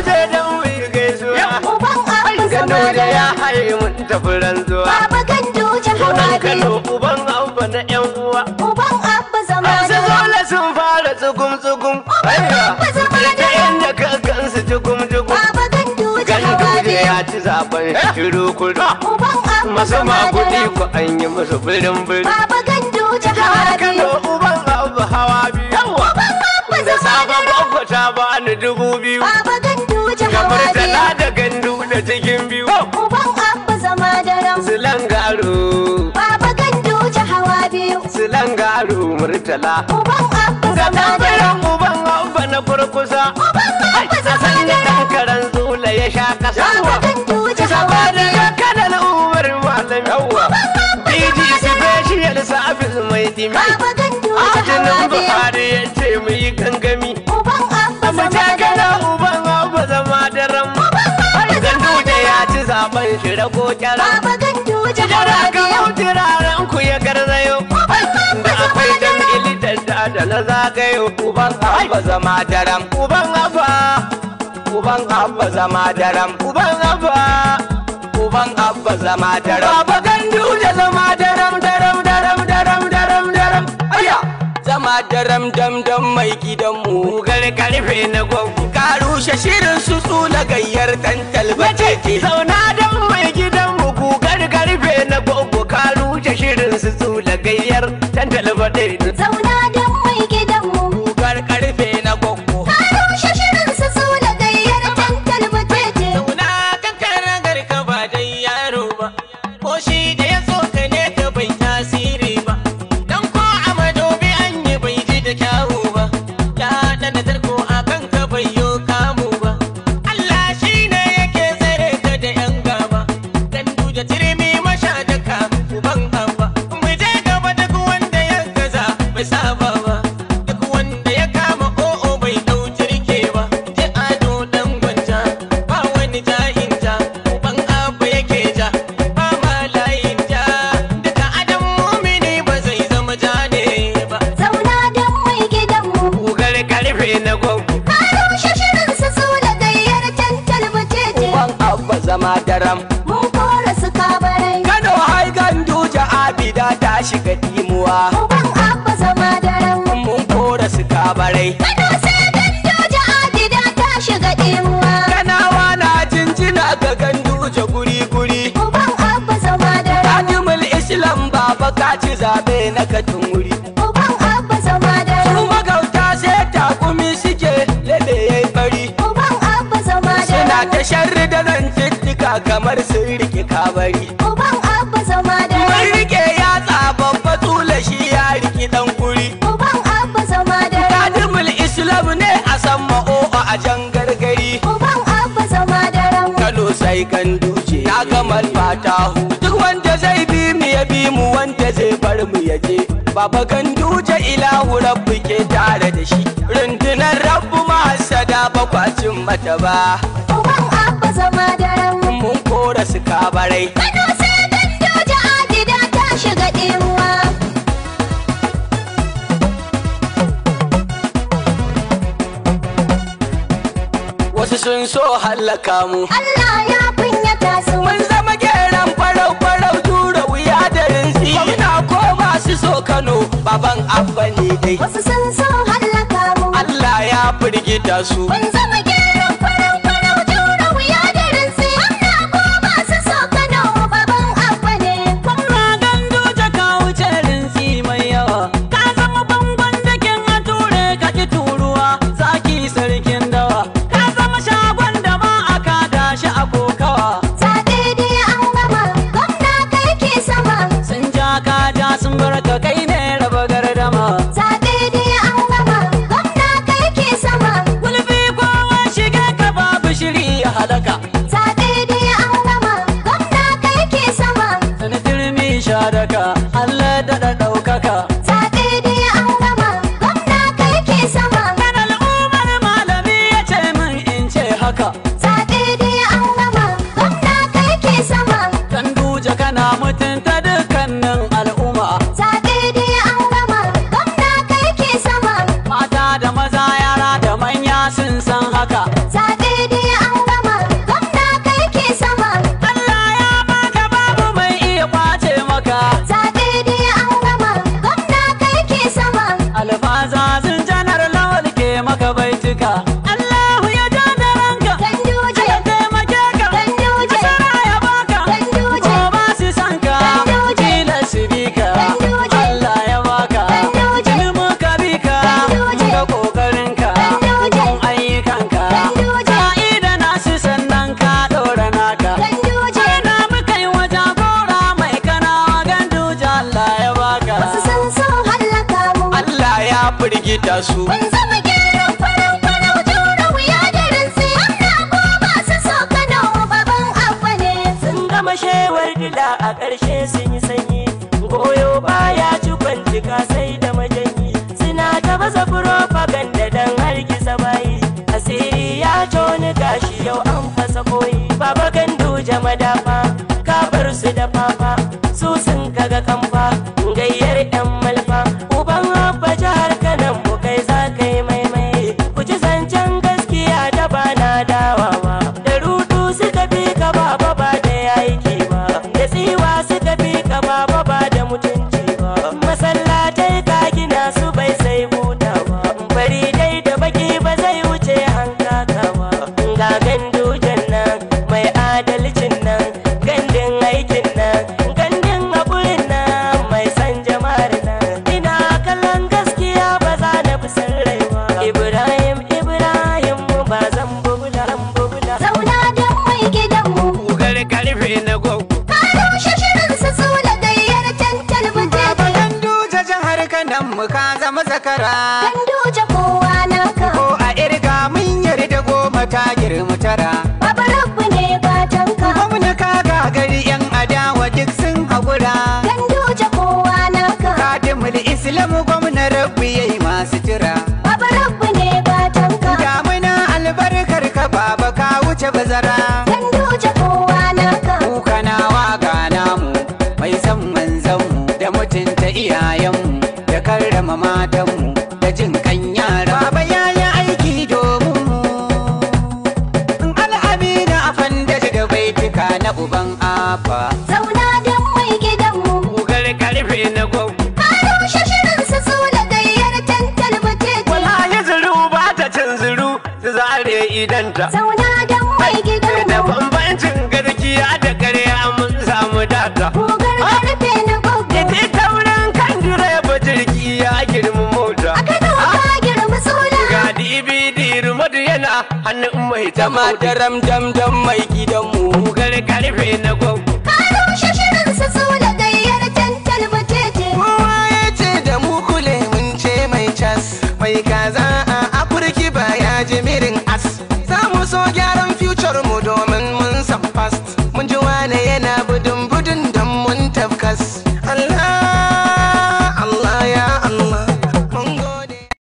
je dan mu yi gaisuwa. Uban Abba zama Gano da ya daram. haye mun tafi rantsuwa. Baba Ganduje hawa Sunan biyu. Kano uban Abba na 'yan uwa. Uban Abba zama Su daram. zola sun fara tsugum-tsugum. Abba zama Ta daram. inda ka gansu jugum-jugum. Baba Ganduje hawa Ganduje biyu. ya ci zaben shiru kudu. Uban Abba Masu zama makudi daram. ku an yi musu birin-birin. Baba Ganduje hawa Kano biyu. uban Abba hawa biyu. Uban Abba Da zama sabon daram. gwagwa ta bani 2000. Baba Ganduje Kamar hawa biyu. tana da gandu da cikin biyu. Uban Abba zama daram. Silan garo, Baba Ganduje hawa biyu. silan garo murtala. Uban Abba Ga zama daram. tambayan uban Abba na kurkusa. Uban Abba A zama sanya daram. ɗan karen zula ya sha kasa. Baba Ganduje hawa Saboda biyu. ga kanan umar malami. DG special service mai dimi. Baba Ganduje hawa Ajinin biyu. Buhari ya ce mu yi gangami. Uban Abba Mu zama ce daram. kana uban Abba zama daram. Ganduje ya ci zaben shi rago kyaram. Baba Ganduje hawa Jara ka biyu. turaren ku ya garzayo. Uban Abba Da zama akwai daram. dan ilitar da na zagayo. Uban Abba zama daram. Uban Abba, Uban Abba zama daram. uban Abba. Uban Abba zama daram. Baba Ganduje zama daram daram daram daram daram daram. Aya! Zama daram dam dam mai gidanmu. Gugar karfe na gwaggo. Ka rushe shirin su tsula gayyar tantal Mace batete. zauna don mai gidanmu gugar karfe na gwaggo ka rushe shirin su tsula gayyar tantal baɗe. Zauna don mai gidanmu. Gugar karfe na gwaggo. Ka rushe shirin su tsula gayyar tantal batete. Zauna kan karagar ka ba dai yaro ba, ko shi da ya so ka ne ka bai tasiri ba. Dan ko a madobi an yi bai ji da kyawu ba, ya ɗana tarko a kan ka bai yo kamu ba. Allah shi ne yake tsare ka da ‘yan gaba, Ganduje turmi masha daka uban Abba. Mu je gaba duk wanda ya gaza bai saba ba, duk wanda ya kama o'o bai ɗau turke ba. Je ado ɗan gwanja, ba wani ja'in ja, uban Abba yake ja, ba ma layin ja. Duka adam mumini ba zai zama ja ne ba. Zauna don mai gidanmu. Gugar karfe na gwaggo. Ka rushe shirin su tsula gayyar tantal batete. Uban Abba zama daram. Mun kora su kabarai. Kano hai Ganduje Abida ta shiga dimuwa. Uban Abba zama daram. Mun kora su kabarai. Kano sai Ganduje Abida ta shiga ɗimuwa. Kanawa na jinjina ga Ganduje guri-guri. Uban Abba zama daram. Tajimul Islam baba ka ci zabe na katin wuri. Uban Abba zama Su daram. magauta sai takumi suke lebe yayi fari. Uban Abba zama Suna daram. ta sharri da zantuttuka kamar sun rike kabari. Uban Abba zama Mun daram. rike yatsa babba tsula shi ya riki dan guri. Uban Abba zama daram. Tajimul Islam ne a san ma'o'a a jan gargari. Uban Abba zama daram. Kano sai Ganduje na gamal fatahu. Duk wanda zai bi mu ya bi mu wanda zai bar mu ya je. Baba Ganduje ilahu rabbu ke tare da shi. Rundunar rabbu mahasada bakwacin mata ba. Uban Abba zama daram. Mun kora su kabarai. Kano sai Ganduje Abida ta shiga ɗimuwa. Wasu sun so hallaka mu. Allah ya kunyata su. Mun zama geran farau farau tura wuya da rinsi. Gwamna ko masu so Kano baban Abba ne dai. Wasu sun so hallaka mu. Allah ya firgita su. Mun zama geran farau-farau jura wuya da rinsi. Gwamna ko masu so Kano baban Abba ne. Gwamna Ganduje ka wuce rinsi mai yawa. Ka zama bangon dakin a ture ka ki turuwa zaki sarkin dawa. Ka zama shagon da ba a kada shi a kokawa. Zaɓe dai an gama, gwamna kai ke sama. Sun ja ka ja sun bar ka kai ne raba gardama. Zaɓe dai an gama, gwamna kai ke sama. Gulbi kowa shige ka firgita su. Mun zama gyaran farau-farau jura wuya da rintsi. Gwamna ko ba su so Kano baban Abba ne. Sun gama shewar dila a ƙarshe sun yi sanyi. Goyo baya ci kwancika sai da majanyi. Suna ta baza propaganda don hargitsa bayi. Asiri ya toni gashi yau an fasa koyi. Baba Ganduje madafa, ka bar su da fafa. Su sun kaga kamfa, gayyar 'yan malfa. Uban Abba jihar Kanan mu kai za ka yi maimai. Ku ci zancen gaskiya da ba na dawawa. Da rudu suka fi ka baba ba da aiki ba. Da tsiwa suka fi ka baba ba da mutunci ba. Masallatai ka gina su bai sai buta ba. Bari dai da baki ba zai wuce hankaka ba. Ga Gandujen nan mai adalcin nan, gandun aikin nan, gandun haƙurin nan, mai san jama'ar nan. Ina kallon gaskiya ba za na fi san rai ba. Ibrahim Ibrahim mu ba zan bubula bubula. Zauna don mai gidanmu. Gugar karfe na gwaggo. Ka rushe shirin su tsula gayyar tantal Baba mutete. Ganduje jihar Kanan mu ka zama zakara. Ganduje kowa naka. Ko a irga mun yarda 10 ta girma 9. Baba Rabbu ne gatanka. Gwamna ka gagari 'yan adawa duk sun haƙura. Ganduje kowa naka. Kadimul Islam gwamna Rabbu yayi masu jira. Baba Rabbu ne gatanka. Damuna albarkar ka baba ka wuce bazara. Ganduje kowa naka. Kukanawa ga namu mai san manzanmu da mutunta iyayenmu da karrama matanmu da jin kan yara. Baba ya yi aiki domin mu. In al'amina a fandaji da baitika na uban Abba. Zauna don mai gidanmu. Gugar karfe na gwaggo. Ka rushe shirin su tsula gayyar tantal mutete. Wallahi zuru ba ta cin zuru su zare idanta. Zauna don mai Da gidanmu. bambancin gaskiya da ƙarya mun samu data. Gugar karfe na gwaggo. Ita taurin kan direba jirgi ya girmi mota. A Kano ka girma tsula. Ga DVD remote yana hannun mai Zama ta daram dam dam mai gidanmu. Gugar karfe na gwaggo. Ka rushe shirin su tsula gayyar tantal mutete. Kowa ya ce da mu kule mun ce mai cas, mai kaza